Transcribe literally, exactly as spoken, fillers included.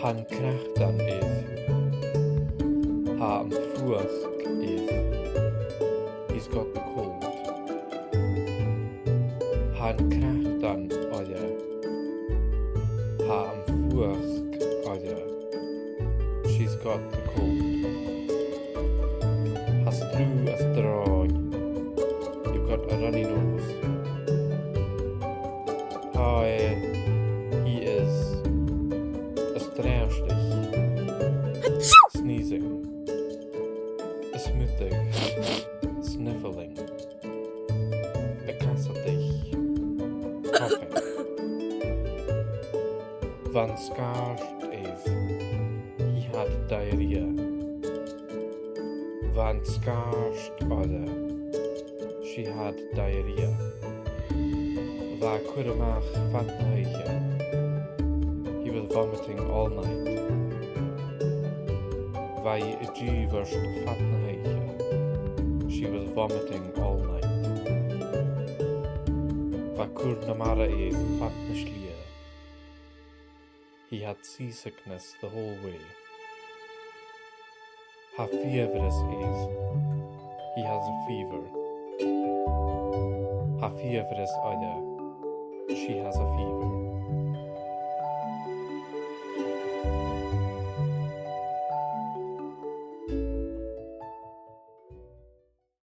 Tha an cnatan air. Tha am fuachd air. He's got the cold. Tha an cnatan oirre. Tha am fuachd oirre. She's got the cold. Tha sruth a' sròin. You've got a runny nose. Tha e, he is, a' sneezing. A' smutadh. Sniffling. A' casadh. Coughing. Bha an sgàth air. He had diarrhea. Bha an sgàth oirre. She had diarrhea. Bha e a' cur a-mach fad na h-oidhche. He was vomiting all night. Bha i a' dìomhairt fad na h-oidhche. She was vomiting all night. Bha cur na mara air fad na slighe. He had seasickness the whole way. Tha fiabhras air. He has a fever. Tha fiabhras oirre. She has a fever.